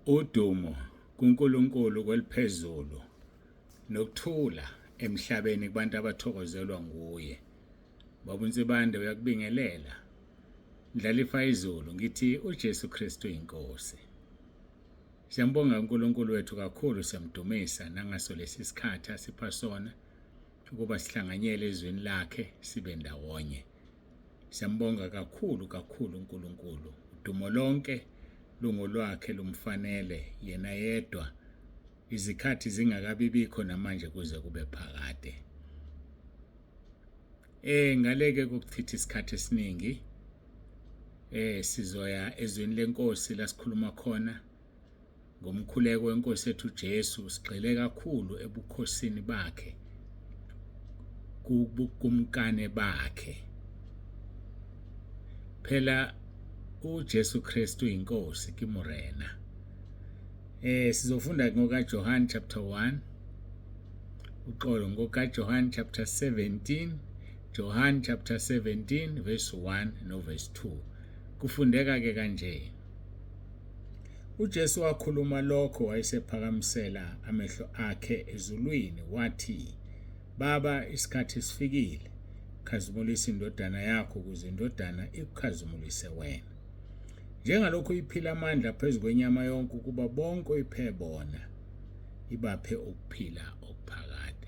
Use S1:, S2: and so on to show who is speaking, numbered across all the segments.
S1: Udumo kuNkulunkulu kweliphezulu nokuthula emhlabeni kubantu abathokozelwa nguye. Baba uNsibande uyakubingelela. Ndlalifa izulu ngithi uJesu Kristu inkosi. Siyambonga uNkulunkulu wethu kakhulu siyamdumisa nangaso lesi sikhathi asipha sona ukuba sihlanganyele ezwini lakhe sibe ndawonye. Siyambonga kakhulu kakhulu uNkulunkulu. Udumo lonke lungolwakhe lumfanele yena yedwa. Izikhathi zingakabibikho namanje kuze kube phakade. Ngaleke kokuchitha isikhathi esiningi sizoya ezweni lenkosi la sikhuluma khona Ngomkhuleko weNkosi yethu uJesu sigxile kakhulu ebukhosini bakhe kubukumkane bakhe. Phela uJesu Kristu inkosi kimurena. Sizofunda ngoka John chapter 1 uxolo ngoka John chapter 17 John chapter 17 verse 1 no verse 2 kufundeka ke kanje. UJesu wakhuluma lokho wayesephakamisela amehlo akhe ezulwini wathi, Baba, isikhathi sifikile. Khazimulisa indodana yakho ukuze indodana ikukhazimulise wena. Njengalokhu iphila amandla phezu kwenyama yonke ukuba bonke oyiphe bona ibaphe ukuphila okuphakade.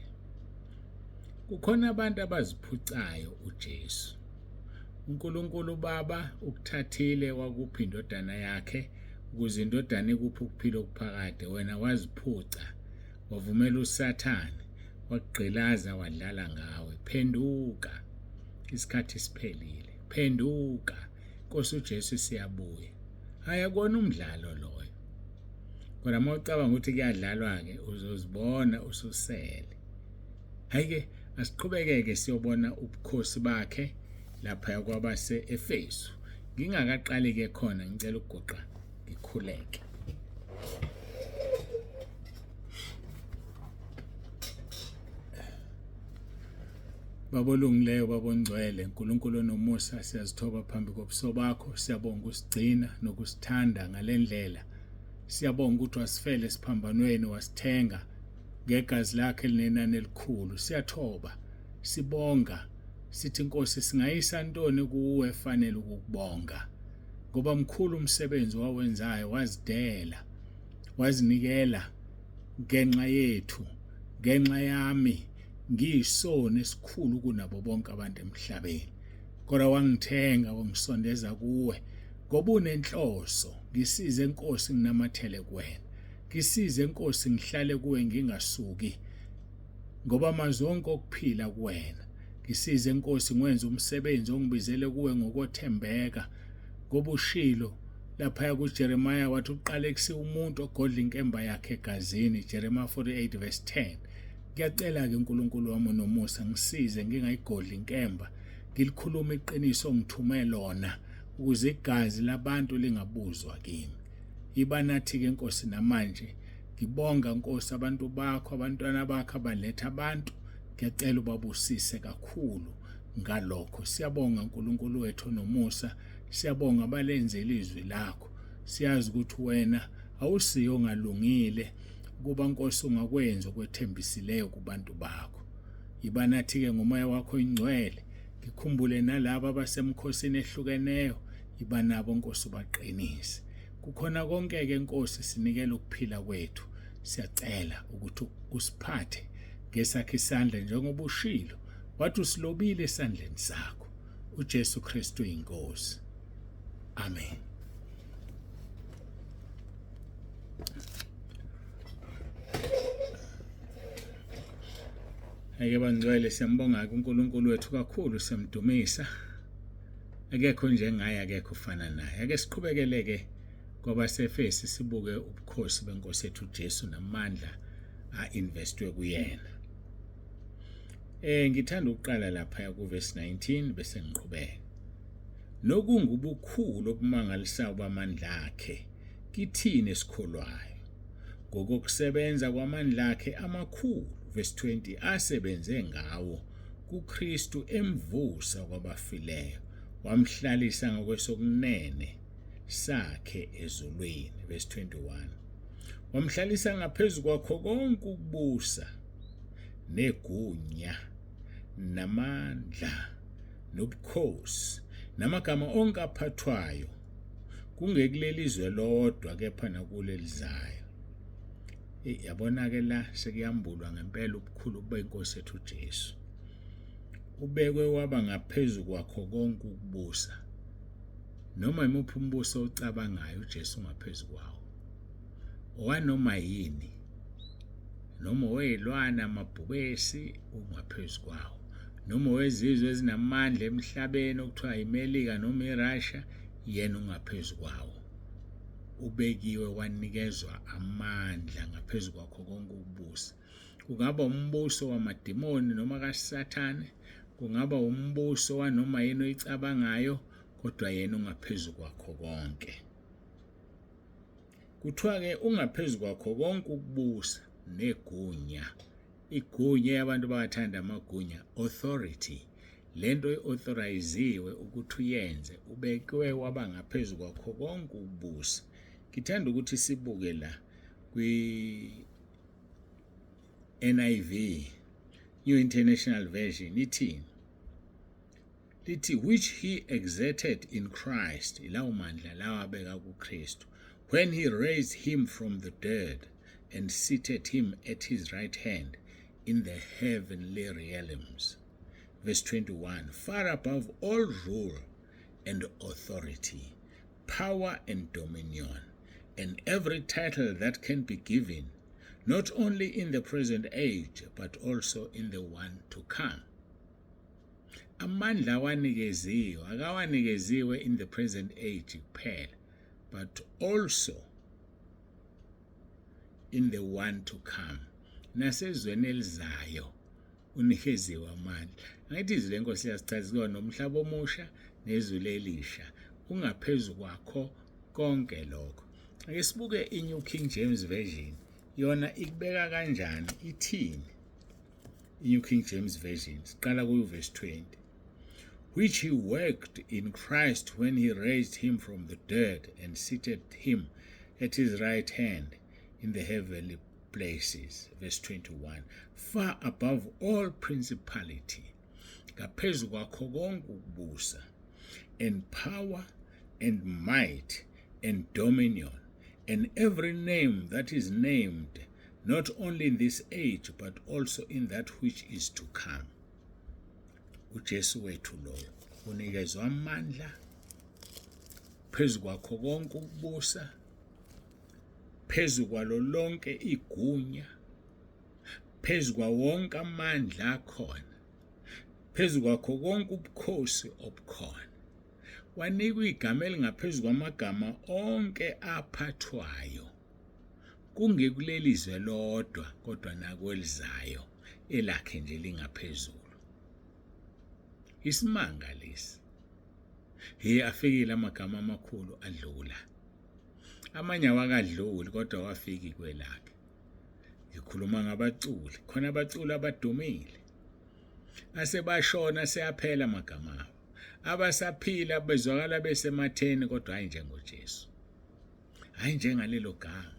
S1: Kukhona abantu abaziphucayo uJesu. UNkulunkulu uBaba ukuthathile wakupha indodana yakhe ukuze indodana ikuphe ukuphila okuphakade wena waziphuca wavumela uSathane wakugqilaza wadlala ngawe phenduka isikhathi siphelile phenduka Nkosi uJesu siyabuya hayi akona umdlalo loyo kodwa uma ucabanga ukuthi kuyadlalwa-ke uzozibona ususele Hhayi-ke asiqhubekeke siyobona ubukhosi bakhe lapha kwabase-Efesu. Ngingakaqali-ke khona ngicela ukuguqa ngikhuleke. Baba olungileyo, Baba ongcwele, uNkulunkulu onomusa, siyazithoba phambi kobuso bakho, siyabonga ukusigcina nokusithanda ngalendlela. Siyabonga ukuthi wasifela esiphambanweni wasithenga ngegazi lakhe elinenani elikhulu. Siyathoba, sibonga, sithi Nkosi singayisa ntoni kuwe efanele ukukubonga, ngoba mkhulu umsebenzi wawenzayo, wazidela, wazinikela ngenxa yethu, ngenxa yami ngiyisoni esikhulu kunabo bonke abantu emhlabeni. Kodwa wangithenga wangisondeza kuwe ngoba unenhloso. Ngisize Nkosi nginamathele kuwena. Ngisize Nkosi ngihlale kuwe ngingasuki ngoba amazwi onke okuphila kuwena. Ngisize Nkosi ngiwenze umsebenzi ongibizele kuwe ngokwethembeka ngoba ushilo laphaya kuJeremiah wathi uqalekise umuntu ogodla inkemba yakhe egazini, Jeremiah 48 verse 10. Ngiyacela-ke uNkulunkulu wami onomusa ngisize ngingayigodli inkemba, ngilikhulume iqiniso ongithume lona ukuze igazi labantu lingabuzwa kimi. Yiba nathi-ke Nkosi namanje. Ngibonga Nkosi abantu bakho, abantwana bakho abaletha abantu. Ngiyacela ubabusise kakhulu ngalokho. Siyabonga uNkulunkulu wethu onomusa. Siyabonga abalenze izwi lakho. Siyazi ukuthi wena awusiyo ongalungile ukuba Nkosi ungakwenza okwethembisileyo kubantu bakho. Yiba nathi-ke ngomoya wakho oyingcwele. Ngikhumbule nalabo abasemkhosini ehlukeneyo Yiba nabo Nkosi ubaqinise. Kukhona konke-ke Nkosi sinikela ukuphila kwethu. Siyacela ukuthi usiphathe ngesakhe isandla njengoba ushilo wathi usilobile esandleni sakho. uJesu Kristu inkosi. Amen. Ake bangcwele siyambonga uNkulunkulu wethu kakhulu siyamdumisa. Akekho njengaye akekho ufana naye. Ake siqhubekele ke kwabaseFesi sibuke ubukhosi benkosi yethu uJesu namandla a-investwe kuyena. Ngithanda ukuqala lapha kuverse 19 bese ngiqhubeka. Nokungubukhulu obumangalisayo bamandla akhe kithina esikholwayo ngokokusebenza kwamandla akhe amakhulu, verse 20, asebenze ngawo kuKristu emvusa kwabafileyo wamhlalisa ngakwesokunene sakhe ezulwini, verse 21. Wamhlalisa ngaphezu kwakho konke ukubusa negunya namandla nobukhosi namagama onke aphathwayo kungekuleli zwe lodwa kepha nakulelizayo. Yabona-ke la sekuyambulwa ngempela ubukhulu benkosi yethu uJesu. Ubekwe waba ngaphezu kwakho konke ukubusa. Noma imuphi umbuso ocabangayo uJesu ungaphezu kwawo. Owanoma yini noma owey'lwane amabhubesi ungaphezu kwawo noma owezizwe ezinamandla emhlabeni okuthiwa iMelika noma iRussia yena ungaphezu kwawo. Ubekiwe wanikezwa amandla ngaphezu kwakho konke ukubusa. Kungaba umbuso wamadimoni noma kaSathane, kungaba umbuso wanoma yini oyicabangayo, kodwa yena ungaphezu kwakho konke. Kuthiwa-ke ungaphezu kwakho konke ukubusa negunya. Igunya abantu bayathanda amagunya, authority. Lento i-authoriziwe ukuthi uyenze, ubekwe waba ngaphezu kwakho konke ukubusa. Ngithanda ukuthi sibuke la kwi NIV, New International Version, ithini? Lithi which he exerted in Christ, ilawo mandla lawa abeka kuKristu, when he raised him from the dead and seated him at his right hand in the heavenly realms. Verse 21, far above all rule and authority, power and dominion, and every title that can be given, not only in the present age, but also in the one to come. Amandla awanikeziwe akawanikeziwe in the present age kuphela, but also in the one to come. Nasezweni elizayo unikeziwe amandla. Angithi izwi lenkosi liyasichazisa nomhlaba omusha nezulu elisha ungaphezu kwakho konke lokho. Ake sibuke i-New King James Version, yona ikubeka kanjani, ithini i-New King James Version? Siqala kuyo verse 20. Which he worked in Christ when he raised him from the dead and seated him at his right hand in the heavenly places. Verse 21. Far above all principality, ngaphezu kwakho konke ukubusa, and power and might and dominion, and every name that is named, not only in this age, but also in that which is to come. uJesu wethu loyo unikezwa amandla phezu kwakho konke ukubusa, phezu kwalo lonke igunya, phezu kwawo wonke amandla akhona, phezu kwakho konke ubukhosi obukhona. Wanikwa igama elingaphezu kwamagama onke aphathwayo, kungekuleli zwe lodwa kodwa nakwelizayo, elakhe nje lingaphezulu. Isimanga lesi. He afikile amagama amakhulu adlula. Amanye awakadluli kodwa wafiki kwelakhe. Ngikhuluma ngabaculi, khona abaculi abadumile. Asebashona seyaphela amagama abo. Abasaphila bezwakala besematheni kodwa hayi njengoJesu. Hayi njengalelo gama.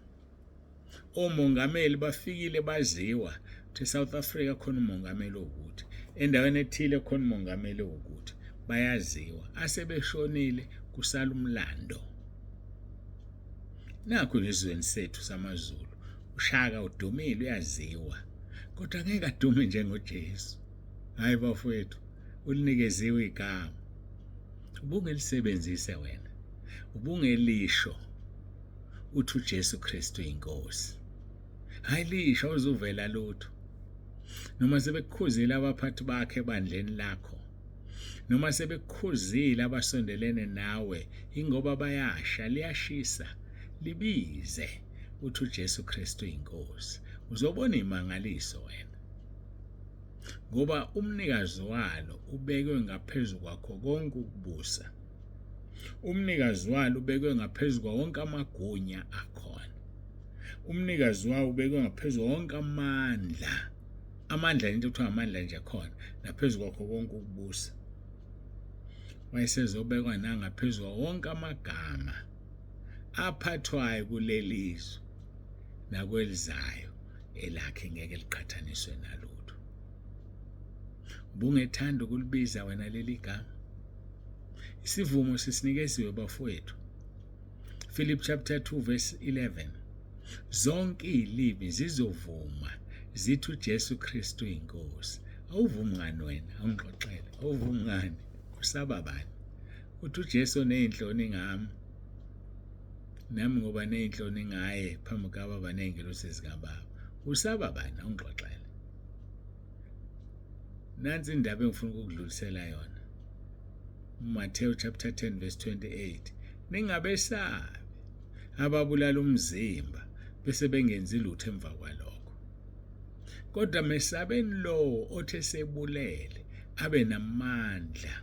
S1: Omongameli bafikile baziwa ukuthi South Africa khona umongameli owukuthi, endaweni ethile khona umongameli owukuthi, bayaziwa. Asebeshonile kusala umlando. Nakho ezweni sethu samaZulu, uShaka udumile uyaziwa, kodwa ngeke adume njengoJesu. Hayi bafowethu, ulinikeziwe igama. Ubungelisebenzise wena, ubungelisho uthi uJesu Kristu inkosi. Hayi lisho uzuvela lutho. Noma sebekukhuzile abaphathi bakhe ebandleni lakho, noma sebekukhuzile abasondelene nawe, ingoba bayasha, liyashisa, libize uthi uJesu Kristu inkosi. Uzobona imangaliso wena, ngoba umnikazi walo ubekwe ngaphezu kwakho konke ukubusa. Umnikazi walo ubekwe ngaphezu kwa wonke amagunya akhona. Umnikazi wawo ubekwe ngaphezu wonke amandla. Amandla into kuthiwa amandla nje khona, naphezu kwakho konke ukubusa. Wayesezobekwa nangaphezu kwa wonke amagama aphathwayo kuleli zwe. nakwelizayo elakhe ngeke liqhathaniswe nalutho. Ubungethanda ukulibiza wena leli gama? Isivumo sisinikeziwe bafowethu. Philip chapter 2 verse 11. Zonke izilimi zizovuma zithi uJesu Kristu inkosi. Awuvumi ngani wena? Awungixoxele. Awuvumi ngani? Usaba bani? Uthi uJesu oneyinhloni ngami. Nami ngoba neyinhloni ngaye phambi kababa nezingelosi zikababa. Usaba bani? Awungixoxele. Nansi indaba engifuna ukukudlulisela yona. Matthew chapter 10 verse 28. Ningabesabi ababulala umzimba bese bengenzi lutho emva kwalokho. Kodwa mesabeni lowo othe sebulele abe namandla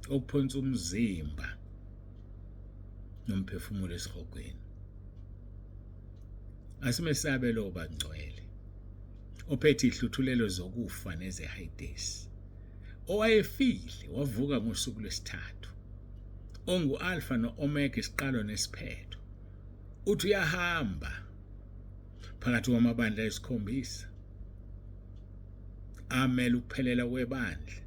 S1: okuphonsa umzimba nomphefumulo esihogweni. Asimesabe lowo bangcwele ophethe ihluthulelo zokufa nezeHayidesi, owayefile wavuka ngosuku lwesithathu, ongu-Alfa no-Omega, isiqalo nesiphetho. Uthi uyahamba phakathi kwamabandla ayisikhombisa amele ukuphelela kwebandla.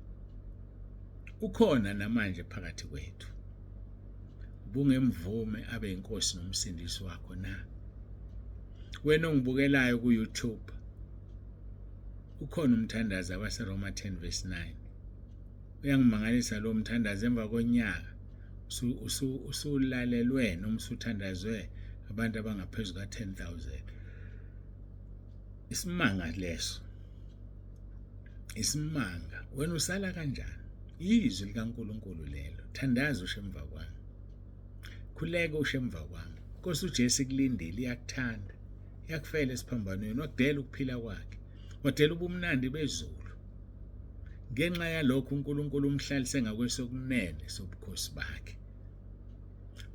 S1: Ukhona namanje phakathi kwethu. Ubungemvume abe inkosi nomsindisi wakho na? Wena ongibukelayo ku-YouTube, ukhona umthandazo abaseRoma 10 verse 9. Uyangimangalisa lo mthandazo emva konyaka usulalelwe noma usuthandazwe abantu abangaphezu ka-10,000. Isimanga leso. Isimanga. Wena usala kanjani? Izwi likaNkulunkulu lelo. Thandaza usho emva kwami. Khuleka usho emva kwami. Nkosi uJesu ikulindile, iyakuthanda. Iyakufela esiphambanweni, wakudela ukuphila kwakhe. Wadela ubumnandi bezulu. Ngenxa yalokho uNkulunkulu umhlalise ngakwesokunene sobukhosi bakhe.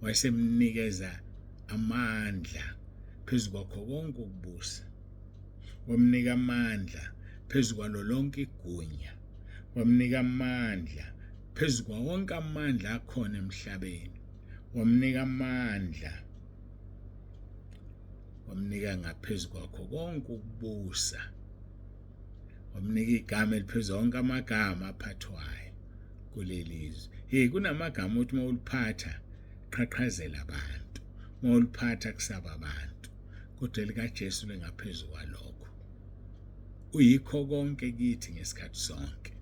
S1: Wayesemnikeza amandla phezu kwakho konke ukubusa. Wamnika amandla phezu kwalo lonke igunya. Wamnika amandla phezu kwawo wonke amandla akhona emhlabeni. Wamnika amandla, wamnika ngaphezu kwakho konke ukubusa. Wamnika igama eliphezu wonke amagama aphathwayo kuleli zwe. Hey, kunamagama uthi uma uliphatha qhaqhazela abantu, uma uliphatha kusaba abantu, kodwa elikaJesu lingaphezu kwalokho. Uyikho konke kithi ngesikhathi sonke.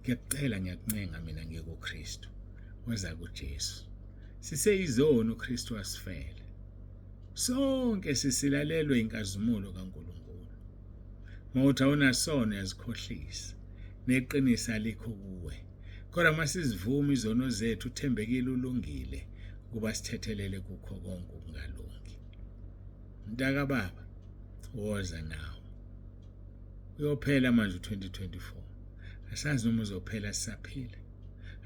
S1: Ngiyakucela, ngiyakuncenga mina ngikuKristu. Woza kuJesu. Siseyizoni uKristu wasifela. Sonke sisilalelwe inkazimulo kaNkulunkulu. Mawuthi awunasono uyazikhohlisa, neqiniso alikho kuwe. Kodwa uma sizivuma izono zethu, uthembekile ulungile ukuba sithethelele kukho konke ukungalungi. Mntaka baba, woza nawe. Uyophela manje u-2024. Asazi noma uzophela sisaphila.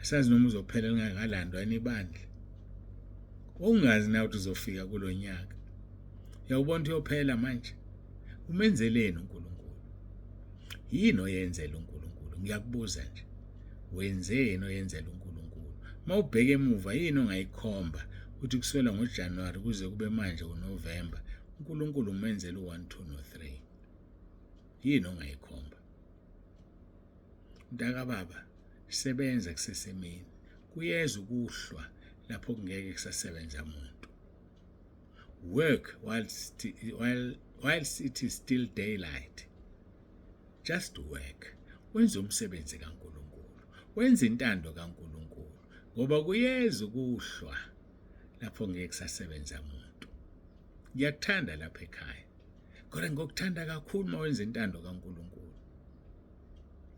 S1: Asazi noma uzophela lingakalandwa yini ibandla. Ungazi na ukuthi uzofika kulo nyaka. Uyawubona ukuthi uyophela manje. Umenzeleni uNkulunkulu? Yini oyenzela uNkulunkulu? Ngiyakubuza nje. Wenzeni oyenzela uNkulunkulu? Uma ubheka emuva yini ongayikhomba uthi kusukela ngoJanuwari kuze kube manje uNovemba uNkulunkulu umenzela u-1 2 no-3. Yini ongayikhomba? Mntakababa, sebenza kusesemini. Kuyeza ukuhlwa lapho kungeke kusasebenza muntu. Work whilst it is still daylight. Just work. Wenze umsebenzi kaNkulunkulu. Wenze intando kaNkulunkulu. Ngoba kuyeza ukuhlwa lapho ngeke kusasebenza muntu. Ngiyakuthanda lapha ekhaya. Kodwa ngokuthanda kakhulu uma wenza intando kaNkulunkulu.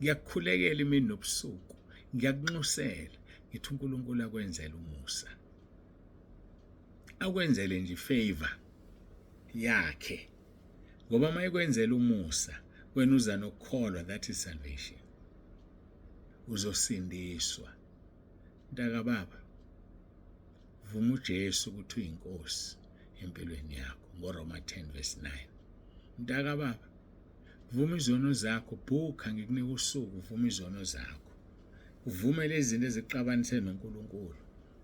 S1: Ngiyakukhulekela imini nobusuku. Ngiyakunxusela. Ngithi uNkulunkulu akwenzele umusa. Akwenzele nje ifavor yakhe. Ngoba uma ekwenzela umusa, wena uza nokukholwa, that is salvation. Uzosindiswa. Mntaka baba, vuma uJesu ukuthi uyinkosi empilweni yakho ngoRoma 10 verse 9. Mntaka baba, vuma izono zakho, bhukha ngikunika usuku, vuma izono zakho. Uvume lezi zinto ezikuxabanise noNkulunkulu,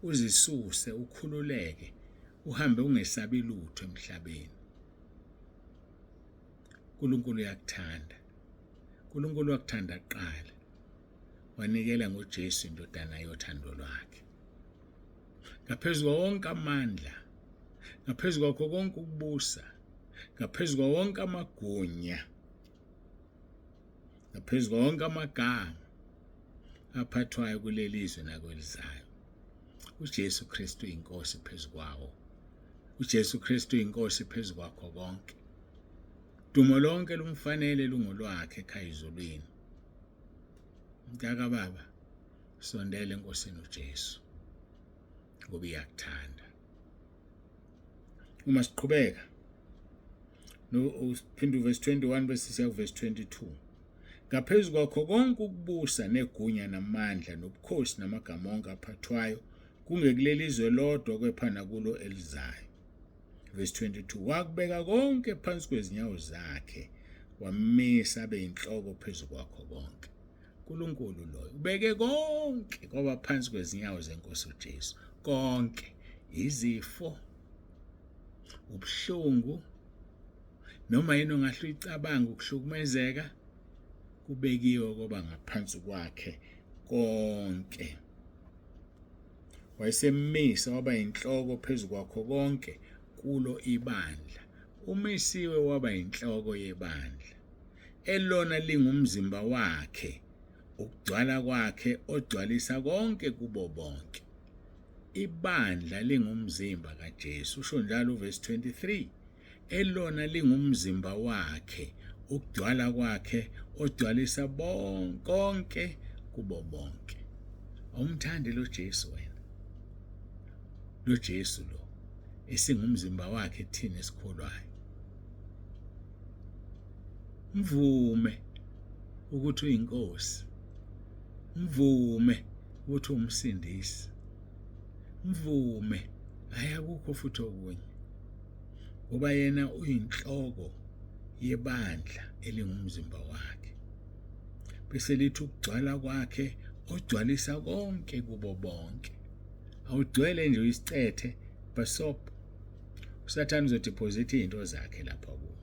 S1: uzisuse, ukhululeke. Uhambe ungesabi lutho emhlabeni. uNkulunkulu uyakuthanda. uNkulunkulu wakuthanda kuqala. Wanikela ngoJesu indodana yothando lwakhe. Ngaphezu kwawo wonke amandla, ngaphezu kwakho konke ukubusa, ngaphezu kwawo wonke amagunya, ngaphezu kwawo wonke amagama aphathwayo kuleli zwe nakwelizayo. uJesu Kristu inkosi phezu kwawo. uJesu Kristu inkosi phezu kwakho konke. Dumo lonke lumfanele lungolwakhe ekhaya ezulwini. Mntaka baba, sondela enkosini uJesu ngoba iyakuthanda. Uma siqhubeka no uphinde uverse 21 bese siya kuverse 22. Ngaphezu kwakho konke ukubusa negunya namandla nobukhosi namagama onke aphathwayo kungekuleli zwe lodwa kepha nakulo elizayo. Verse 22 wakubeka konke phansi kwezinyawo zakhe wamisa abe inhloko phezu kwakho konke. uNkulunkulu loyo ubeke konke kwaba phansi kwezinyawo zenkosi uJesu konke izifo ubuhlungu noma yini ongahle uyicabanga ukuhlukumezeka kubekiwe koba ngaphansi kwakhe konke. Wayesemisa waba yinhloko phezu kwakho konke kulo ibandla. Umisiwe waba yinhloko yebandla. Elona lingumzimba wakhe, ukugcwala kwakhe ogcwalisa konke kubo bonke. Ibandla lingumzimba kaJesu, usho njalo uvesi 23. Elona lingumzimba wakhe, ukugcwala kwakhe ogcwalisa konke kubo bonke. Awumthandi lo Jesu wena? Lo Jesu lo esingumzimba wakhe thina esikholwayo. Mvume ukuthi uyinkosi. Mvume ukuthi umsindisi. Mvume ayakukho futhi okunye. Ngoba yena uyinhloko yebandla elingumzimba wakhe. Bese lithi ukugcwala kwakhe ogcwalisa konke kubo bonke. Awugcwele nje uyisicethe basop. uSathane uzodeposit izinto zakhe lapha kuwo.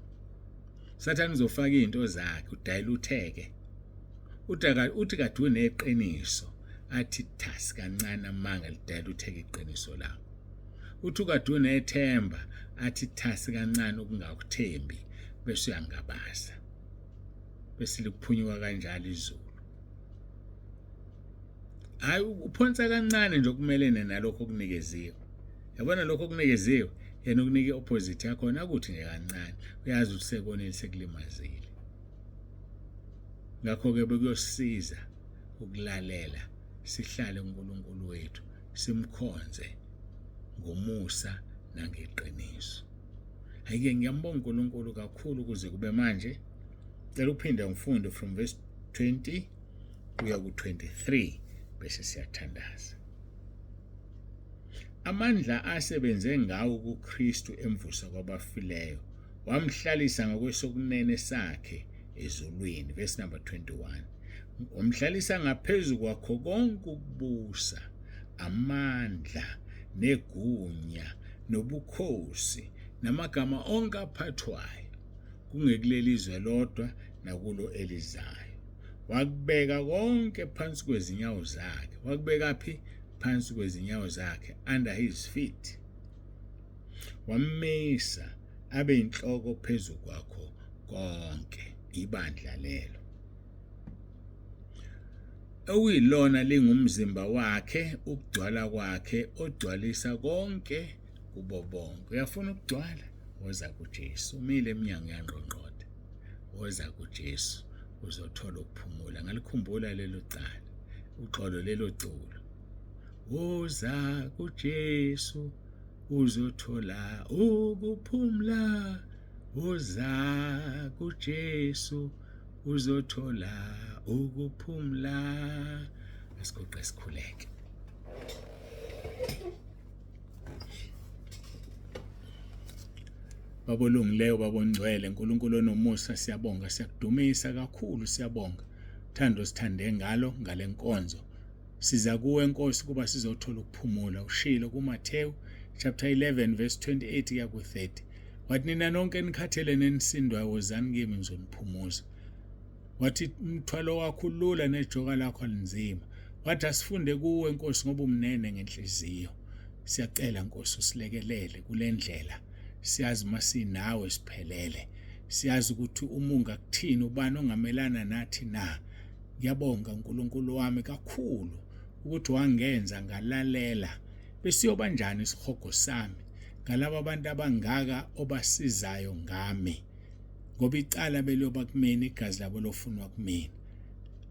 S1: uSathane uzofaka izinto zakhe udilutheke. Uthi kade uneqiniso athi thasi kancane amanga lidilutheke iqiniso lakho. Uthi ukade unethemba athi thasi kancane ukungakuthembi bese uyangabaza. Bese likuphunyuka kanjalo izulu. Hayi uphonsa kancane nje okumelene nalokho okunikeziwe. Yabona lokho okunikeziwe yena ukunika i-opposite yakhona akuthi nje kancane uyazi ukuthi sekonile sekulimazile. Ngakho-ke bekuyosiza ukulalela sihlale uNkulunkulu wethu simkhonze ngomusa nangeqiniso. Hhayi-ke ngiyambonga uNkulunkulu kakhulu kuze kube manje. Cela ukuphinde ngifunde from verse 20 kuya ku-23 bese siyathandaza. Amandla asebenze ngawo kuKristu emvusa kwabafileyo wamhlalisa ngokwesokunene sakhe ezulwini. Verse number 21. Wamhlalisa ngaphezu kwakho konke ukubusa, amandla, negunya, nobukhosi, namagama onke aphathwayo, kungekuleli zwe lodwa nakulo elizayo. Wakubeka konke phansi kwezinyawo zakhe. Wakubeka phi? Phansi kwezinyawo zakhe, under his feet. Wammisa abe inhloko phezu kwakho konke, ibandla lelo. Okuyilona lingumzimba wakhe, ukugcwala kwakhe ogcwalisa konke kubo bonke. Uyafuna ukugcwala? Woza kuJesu. Umile emnyango uyangqongqotha. Woza kuJesu uzothola ukuphumula. Ngalikhumbula lelo cala, uxolo lelo culo. Woza kuJesu uzothola ukuphumla. Woza kuJesu uzothola ukuphumla. Asiguqe sikhuleke. Baba olungileyo, Baba ongcwele, Nkulunkulu onomusa, siyabonga, siyakudumisa kakhulu, siyabonga. Thando sithande ngalo ngale nkonzo. Siza kuwe Nkosi kuba sizothola ukuphumula. Ushilo kuMathewu chapter 11 verse 28 kuya ku-30. Wathi nina nonke enikhathele nenisindwayo wozani kimi ngizoniphumuza. Wathi umthwalo wakho ulula nejoka lakho alinzima. Wathi asifunde kuwe Nkosi ngoba umnene ngenhliziyo. Siyacela Nkosi usilekelele kule ndlela. Siyazi masinawe siphelele. Siyazi ukuthi uma ungakuthini ubani ongamelana nathi na. Ngiyabonga uNkulunkulu wami kakhulu ukuthi wangenza ngalalela. Besiyoba njani isihogo sami ngalaba abantu abangaka obasizayo ngami. Ngoba icala beliyoba kumina igazi labo lofunwa kumina.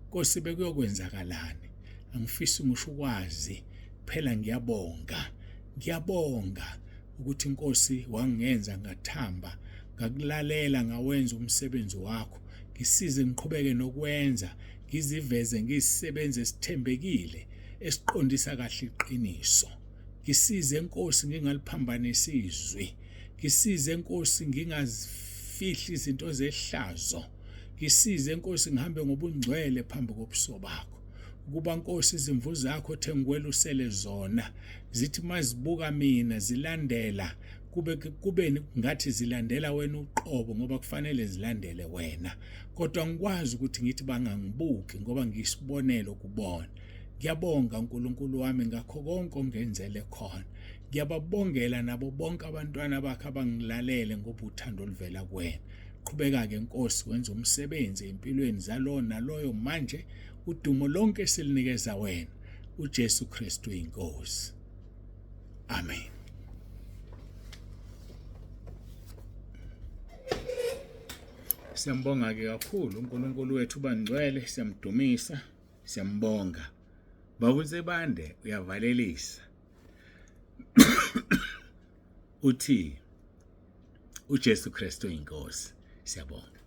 S1: Nkosi bekuyokwenzakalani? Angifisi ngisho ukwazi. Phela ngiyabonga. Ngiyabonga ukuthi Nkosi wangenza ngathamba ngakulalela ngawenza umsebenzi wakho. Ngisize ngiqhubeke nokwenza ngiziveze ngiyisisebenzi esithembekile esiqondisa kahle iqiniso. Ngisize Nkosi ngingaliphambanisi izwi. Ngisize Nkosi ngingazifihli izinto zehlazo. Ngisize Nkosi ngihambe ngobungcwele phambi kobuso bakho. Ukuba Nkosi izimvu zakho othe ngikwelusele zona zithi mazibuka mina zilandela kube kube ngathi zilandela wena uqobo ngoba kufanele zilandele wena kodwa ngikwazi ukuthi ngithi bangangibuki ngoba ngisibonelo kubona. Ngiyabonga uNkulunkulu wami ngakho konke ongenzele khona. Ngiyababongela nabo bonke abantwana bakhe abangilalele ngoba uthando oluvela kuwena. Qhubeka-ke Nkosi wenza umsebenzi empilweni zalowo naloyo manje udumo lonke silinikeza wena uJesu Kristu inkosi. Amen. Siyambonga-ke kakhulu uNkulunkulu wethu bangcwele, siyamdumisa, siyambonga. Baba uNsibande uyavalelisa. Uthi uJesu Kristu inkosi. Siyabonga.